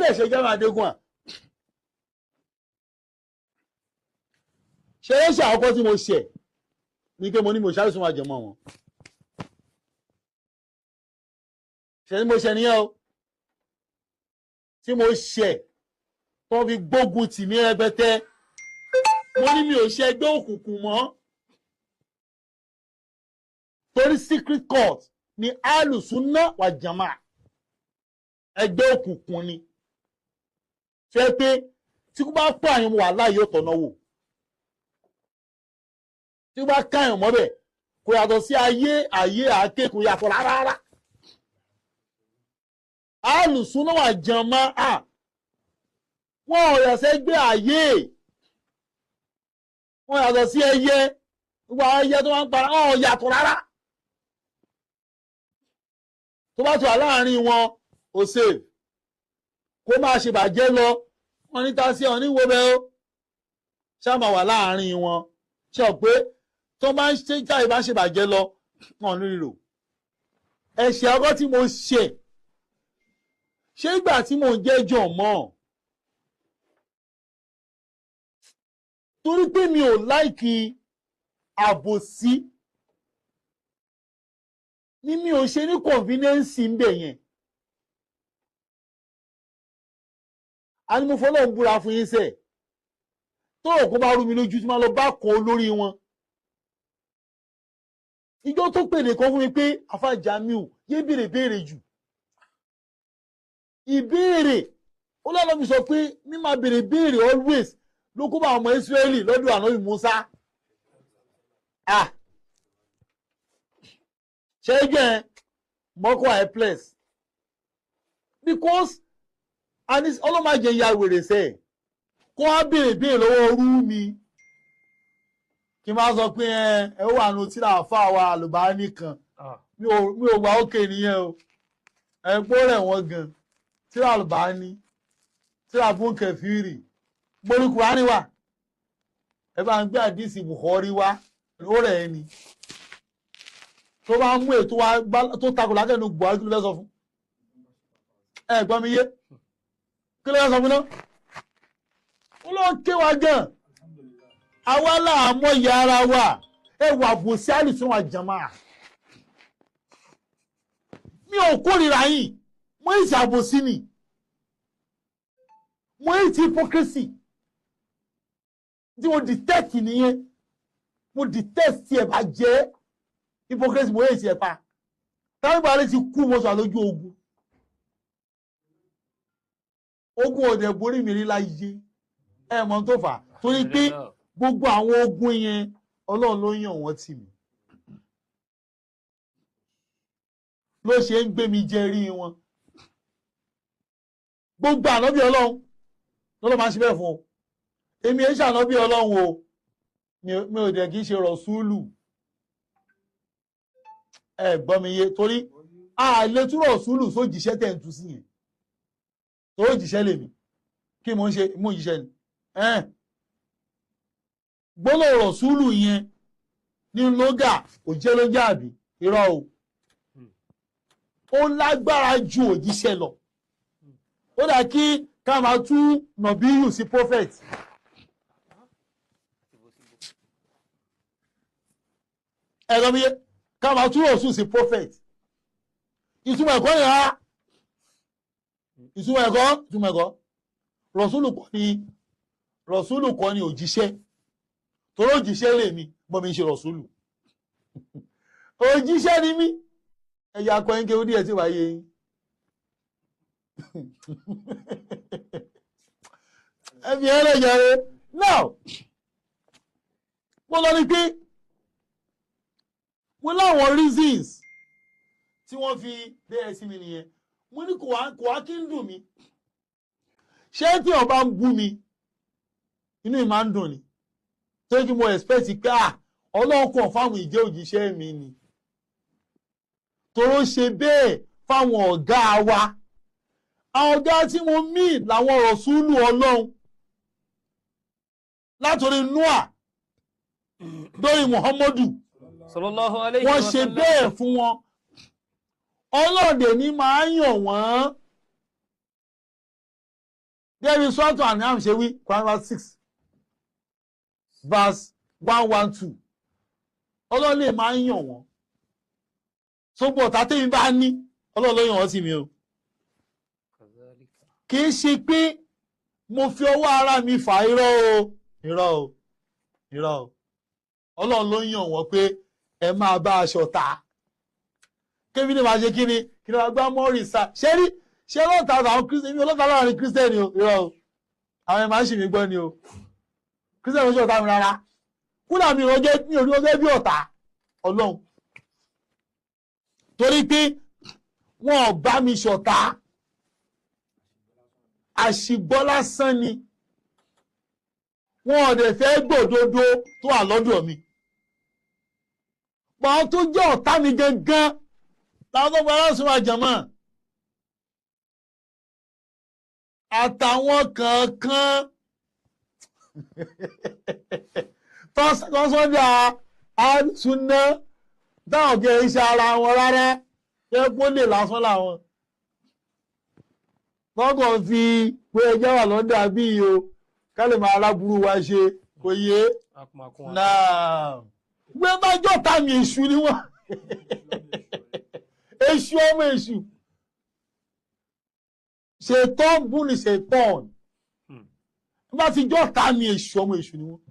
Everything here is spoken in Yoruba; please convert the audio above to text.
lẹ̀ṣẹ̀ Jamiu Adégún à? Ṣe é ṣe àkọ́kọ́ tí mo ṣẹ̀ ní pé mo ní mo ṣàìsùn àjẹmọ́ wọn. Ṣe ni mo ṣẹ̀ nìyẹn o, tí mo ṣẹ̀ tó fi gbógun tì mí rẹpẹtẹ. Mo ní mi ò ṣe ẹgbẹ́ òkùnkùn mọ́, torí secret court ni alùsùnà wà jàmá, ẹgbẹ́ òkùnkùn ni. Ṣe pé tí kò bá pààyàn wà láàyè ọ̀tọ̀nà wò, tí wọ́n bá káyàn mọ́bẹ̀ kò yàtọ̀ sí ayé ayé àáké, kò yàtọ̀ rárá. Alùsùnà wà jàmá à, wọn ò yàtọ̀ gbé ayé, wọn yàtọ̀ sí ẹyẹ, gbogbo àwọn ẹyẹ tó máa ń para wọn ò yàtọ̀ rárá. Tó bá ti wà láàrin wọn ò save, kó máa ṣe bàjẹ́ lọ, wọn ní tásí ọ ní wo bẹ́ẹ̀ o, ṣá máa wà láàrin wọn. Ṣe ọ pé tó máa ń ṣe jáde bá ṣe bàjẹ́ lọ, wọn ní rírò. Ẹ̀ṣẹ̀ ọkọ tí mo ṣe, ṣé ìgbà tí mò ń jẹ́jọ́ mọ́, torí pé mi ò láìkí àbòsí ni mi ò ṣe ní convenience ń bẹ̀ yẹn. A ní mo fọlọ́ ń búra fún yín sẹ́ẹ̀, tó òkú bá rú mi lójú tí máa lọ bá kan olórí wọn. Ìjọ tó pèdè kan fún mi pé Afa Jamiu yé béèrè béèrè jù. Ìbéèrè ó lọ́nà mi sọ pé mi máa béèrè béèrè always ló kó bá ọmọ Ísírẹ́lì lọ́dún ànábì Musa. Ṣé jẹ́ mọ́kọ́ helpless because ọlọ́màjẹ ya wèrè sẹ́ẹ̀ kó wá béèrè béèrè lọ́wọ́ orú mi kí n máa sọ pé ẹ wà nù tí làáfà wa àlùbáníì kan mi ò gbà ókè nìyẹn o. Ẹ gbọ́ rẹ̀ wọ́n gan tí àlùbáníì tí àbún kẹfìrì gbórí Kùránì wà, ẹ bá ń gbé àdìsí Bukhari wá, ó rẹ̀ ẹ́ ni tó bá ń mú ètò wa tó takò látẹnu Buhari, kí ló fẹ́ sọ fún ẹ? Gbọ́ mi yé, kí ló fẹ́ sọ fún náà? Ó lọ ké wa gan, àwa láàmọ́ ìyá ara wa. Ẹ wà bò sí àlùsùn àjàmá, mi ò kórìíra yín, mo ń ṣàbòsí ni, mo ń ti hypocrisy tí mo detect nìyẹn, mo detect ẹ̀ bá jẹ́ hypocrisy, mo ń ṣe ẹ̀ pa. Táwọn ìbára ti kú, mo sọ àlójú ogun, ogun ọ̀dẹ̀ borí mi rí láyé. Ẹ mọ̀ tó fà á, torí pé gbogbo àwọn ogun yẹn Ọlọ́run ló yàn wọ́n tì mí, ló ṣe ń gbé mi jẹ rí wọn. Gbogbo ànábì Ọlọ́run lọ́lọ́ máa ń ṣe bẹ́ẹ̀ fún o. Èmi ẹ̀ ṣànábì Ọlọ́run o, mi ò dẹ̀ kí í ṣe rọ̀ṣúlù. Ẹ gbọ́ mi yé, torí a lè tú rọ̀ṣúlù sójíṣẹ́ tẹ̀ ń tú sí yẹn, torí òjíṣẹ́ lèmi kí mo ń ṣe, mo ń jíṣẹ́ ni. Gbólóhùn rọ̀ṣúlù yẹn ní lógà òjíṣẹ́ ló jẹ́ àbí irọ́ o, ó lágbára ju òjíṣẹ́ lọ. Ó dà kí ká máa tú nàbíyù sí prophet. Ẹ̀rọ mi yé, ká máa tú rọ̀ṣúlù sí prophet. Ìtumọ̀ ẹ̀kọ́ ni rárá, ìtumọ̀ ẹ̀kọ́, ìtumọ̀ ẹ̀kọ́ rọ̀ṣúlù kọ́ ni, rọ̀ṣúlù kọ́ ni òjíṣẹ́, torí òjíṣẹ́ lè mi bọ́ mi ń ṣe rọ̀ṣúlù. Òjíṣẹ́ ni mí. Ẹ̀yà akọrin kéwú díẹ̀ tí wàá yé yín. Ẹ fi ẹ lẹ́yìn rẹ. Now mo lọ ní pé mo láwọn reasons tí wọ́n fi bẹ́ẹ̀ sí mi nìyẹn. Mo ní kò wá kí ń dùn mí. Ṣé tí ọba ń bú mi inú mi máa ń dùn ni, torí kí mo expect pé Ọlọ́run kàn fáwọn ìjẹ́ òjíṣẹ́ mi ni, toró ṣe bẹ́ẹ̀ fáwọn ọ̀gá wa. Àwọn ọ̀gá tí mo mí làwọn rọ̀ṣúlù Ọlọ́run, látòrí Noah lórí Muhammadu, wọ́n ṣe bẹ́ẹ̀ fún wọn. Ọlọ́dẹ ní máa ń yàn wọ́n. Gẹ́gẹ́ bí Sọ́ọ̀tù Àníhàm ṣe wí, Quran verse 6 verse 112. Ọlọ́run lè máa ń yàn wọ́n. Sógbó ọ̀tá tèmi bá ní, Ọlọ́run ló yàn wọ́n sí mi o. Kì í ṣe pé mo fi ọwọ́ ara mi fà, irọ́ o, irọ́ o, irọ́ o. Ọlọ́run ló yàn wọ́n pé ẹ máa bá aṣọ ta. Kébí ni màá ṣe kí ni kí ni wàá gbá mọ́rì sá. Ṣé rí ṣé ọlọ́ta àwọn kírísítẹ́nì mi ọlọ́ta láàrin kírísítẹ́nì o, irọ́ o. Àwọn ẹ̀ máa ń ṣì mí gbọ́ ni o. Kírísítẹ́nì ò ṣe ọ̀tá mi rárá. Kúlà mi ìrọ̀jẹ́ mi ò rí ọjọ́ bí ọ̀tá Ọlọ́run. Torí pé wọn ò bá mi ṣọ̀tá. Àṣìgbọ́ lásán ni. Wọn ò dẹ̀ fẹ́ gbòdodo tó wà lọ́dọ̀ mi. Pàwọn tó jẹ́ ọ̀tá mi gangan táwọn tó gba aláṣọ àjàmọ́ àtàwọn kankan tọ́sọ́dà àtúná táwọn kì í ṣe ara wọn rárá ṣé kó lè lásán làwọn tọkàn fi pé ẹjẹ́ wà lọ́dà bíi o ká lè máa aláburú wa ṣe kò yé náà gbé bá jọ́ta mi èṣù ni wọ́n èṣù ọmọ èṣù ṣètọ́n bú ni ṣètọ́n bá ti jọ́ta mi èṣù ọmọ èṣù ni wọ́n.